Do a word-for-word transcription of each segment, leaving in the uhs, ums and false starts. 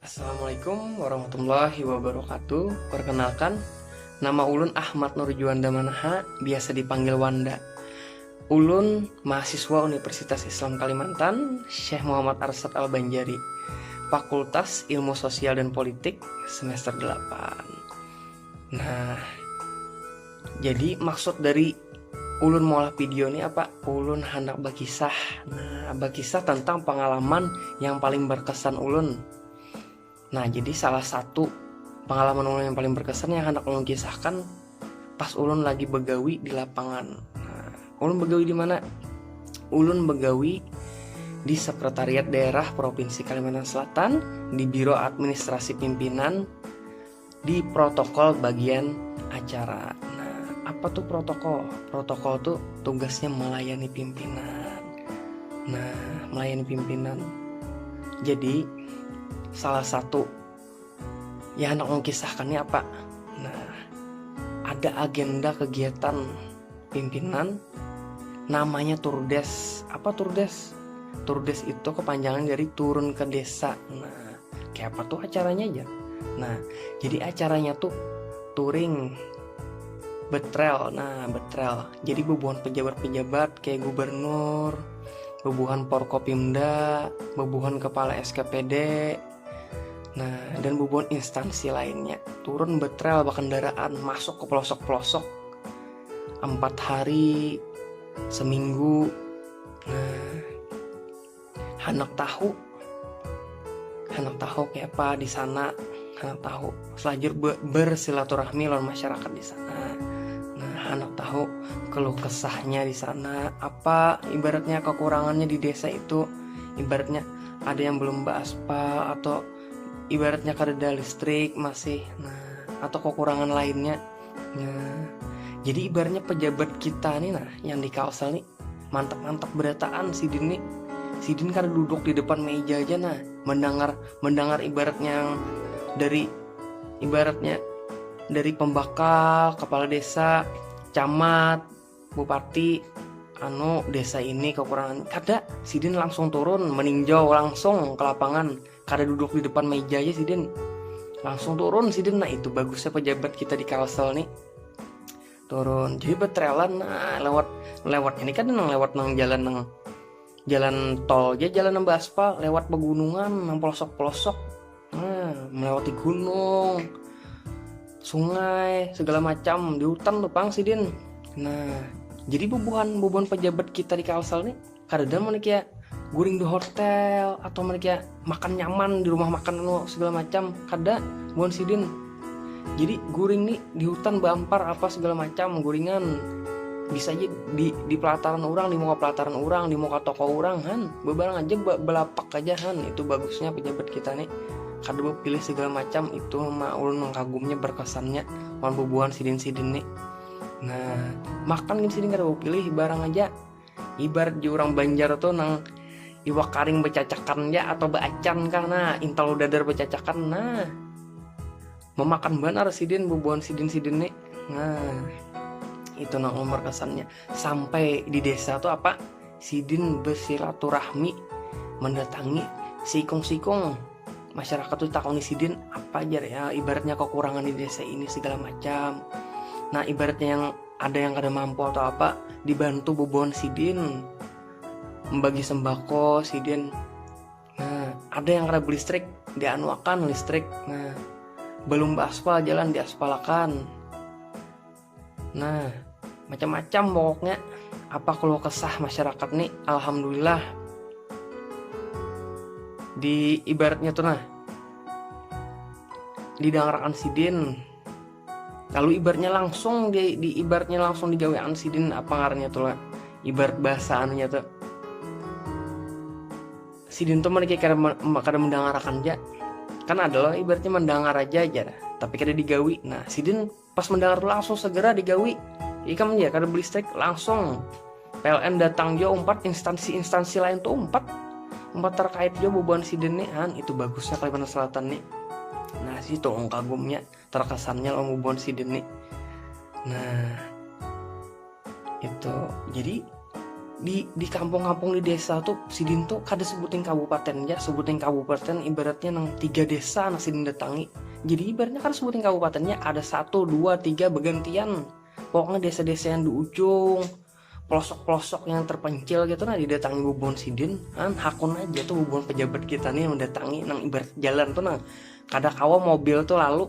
Assalamualaikum warahmatullahi wabarakatuh. Perkenalkan, nama ulun Ahmad Nur Juanda Manaha, biasa dipanggil Wanda. Ulun mahasiswa Universitas Islam Kalimantan, Syekh Muhammad Arsad Al-Banjari, Fakultas Ilmu Sosial dan Politik, semester delapan. Nah, jadi maksud dari ulun maulah video ni apa? Ulun handak bakisah. Nah, bakisah tentang pengalaman yang paling berkesan ulun. Nah, jadi salah satu pengalaman ulun yang paling berkesan yang handak ulun kisahkan pas ulun lagi begawi di lapangan. Nah, ulun begawi di mana? Ulun begawi di Sekretariat Daerah Provinsi Kalimantan Selatan, di Biro Administrasi Pimpinan, di protokol bagian acara. Nah, apa tuh protokol? Protokol tuh tugasnya melayani pimpinan. Nah, melayani pimpinan. Jadi, salah satu yang handak ulun kisahkan ni apa? Nah, ada agenda kegiatan pimpinan namanya Turdes. Apa Turdes? Turdes itu kepanjangan dari turun ke desa. Nah, kayak apa tuh acaranya aja? Nah, jadi acaranya tuh touring, betrel. Nah, betrel. Jadi bubuhan pejabat-pejabat kayak gubernur, bubuhan Forkopimda, bubuhan kepala S K P D, nah, dan bubuhan instansi lainnya turun betrel bakendaraan masuk ke pelosok-pelosok empat hari seminggu. Nah, handak tahu, handak tahu kayak apa di sana, handak tahu selajur be- bersilaturahmi lawan masyarakat di sana. Nah, handak tahu keluh kesahnya di sana, apa ibaratnya kekurangannya di desa itu, ibaratnya ada yang belum beraspal atau ibaratnya kada ada listrik masih, nah, atau kekurangan lainnya. Nah, jadi ibaratnya pejabat kita nih, nah, yang di Kalsel nih mantap-mantap berataan sidin nih. Sidin kada duduk di depan meja aja, nah, mendengar mendengar ibaratnya yang dari ibaratnya dari pembakal, kepala desa, camat, bupati, anu, desa ini kekurangan, kada, sidin langsung turun meninjau langsung ke lapangan, kada duduk di depan meja aja sidin, langsung turun sidin. Nah, itu bagusnya pejabat kita di Kalsel nih, turun. Jadi betrelan, nah, lewat lewat ini kan nang lewat nang jalan nang jalan tol aja, jalan nang beraspal, lewat pegunungan, nang pelosok-pelosok, nah, melewati gunung, sungai, segala macam di hutan tuh pang sidin. Nah, jadi bubuhan bubuhan pejabat kita di Kalsel nih kadada mana kayak guring di hotel atau mana kayak makan nyaman di rumah makan anu segala macam, kada, buhan sidin. Jadi guring nih di hutan berampar apa segala macam guringan, bisa aja di di pelataran orang, di muka pelataran orang, di muka toko orang, han, bebarang aja be- belapak aja, han. Itu bagusnya pejabat kita nih, kada bepilih segala macam. Itu mah ulun mengkagumnya, berkesannya wan bubuhan sidin-sidin nih. Nah, makan gin sidin kada bepilih barang aja. Ibarat di orang Banjar tuh nang iwak karing becacakan ya atau beacan kah, nah, intalu dadar becacakan, nah, memakan banar sidin bubuhan sidin-sidin nih. Nah, itu nang umur kesannya sampai di desa tuh apa, sidin bersilaturahmi, mendatangi sikung-sikung masyarakat tuh, takoni sidin apa aja ya, ibaratnya kekurangan di desa ini segala macam. Nah, ibaratnya yang ada yang kada mampu atau apa, dibantu bubuhan sidin, membagi sembako sidin. Nah, ada yang kada belistrik, dianuakan listrik. Nah, belum beraspal jalan, diaspalakan. Nah, macam-macam pokoknya. Apa keluh kesah masyarakat nih, alhamdulillah, di ibaratnya tuh, nah, didangarakan sidin, lalu ibaratnya langsung di, di ibaratnya langsung digawean sidin, apa ngarannya tuh lah, ibarat bahasa anunya tuh, sidin tuh mereka kada me- kada mendangarakan aja. Kan ada loh ibaratnya mendengar aja aja dah, tapi kada digawi. Nah, sidin pas mendengar tuh langsung segera digawi. Ikam ya kada belistrik, langsung P L N datang jo umpat, instansi-instansi lain tuh umpat, umpat terkait jo bubuhan sidin nih, han. Itu bagusnya Kalimantan Selatan nih. Nah, situ ulun kagumnya, terkesannya lo bubuhan sidin nih. Nah, itu jadi di di kampung-kampung di desa tuh sidin tuh kada sebuting kabupaten ja, sebuting kabupaten ibaratnya nang tiga desa nang sidin datangi. Jadi ibaratnya kada sebuting kabupatennya, ada satu, dua, tiga, bergantian. Pokoknya desa-desa yang di ujung, pelosok-pelosok yang terpencil gitu nah didatangi bubuhan sidin. Kan hakun aja tuh bubuhan pejabat kita nih mendatangi nang ibarat jalan tuh nah kada kawa mobil tuh lalu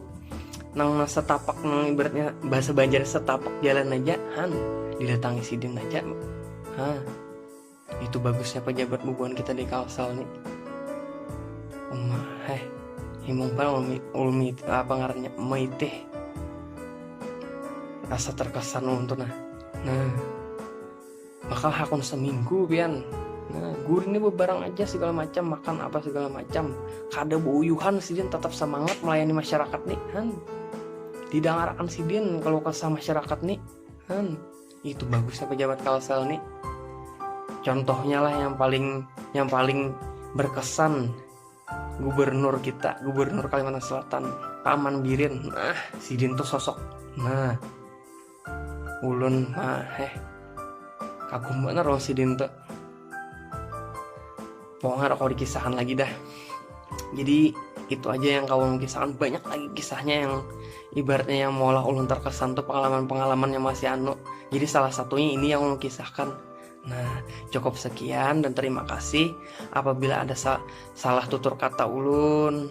nang setapak nang ibaratnya bahasa Banjar setapak jalan aja han didatangi sidin aja ha itu bagusnya pejabat bubuhan kita di Kalsel nih. Umah heh himung pang ulmi, ulmi apa ngarannya meitih rasa terkesan ulun tuh nah nah bakal hakun seminggu pian nah guru ini bebarang aja segala macam makan apa segala macam kada beuyuhan sidin tetap semangat melayani masyarakat nih han didengarkan sidin kalau kesah masyarakat nih han itu bagusnya pejabat Kalsel nih contohnya lah yang paling yang paling berkesan gubernur kita gubernur Kalimantan Selatan Paman Birin nah sidin tuh sosok nah ulun mah heh kagum banar lawan sidin tuh. Pokoknya ada kau dikisahkan lagi dah. Jadi itu aja yang kau kisahkan banyak lagi kisahnya yang ibaratnya yang maulah ulun terkesan tuh pengalaman-pengalaman yang masih anu. Jadi salah satunya ini yang ulun kisahkan. Nah, cukup sekian dan terima kasih apabila ada sa- salah tutur kata ulun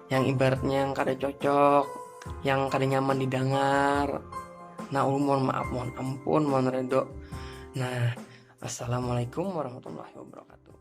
yang ibaratnya yang kada cocok, yang kada nyaman didengar. Nah, ulun mohon maaf, mohon ampun, mohon redo. Nah, assalamualaikum warahmatullahi wabarakatuh.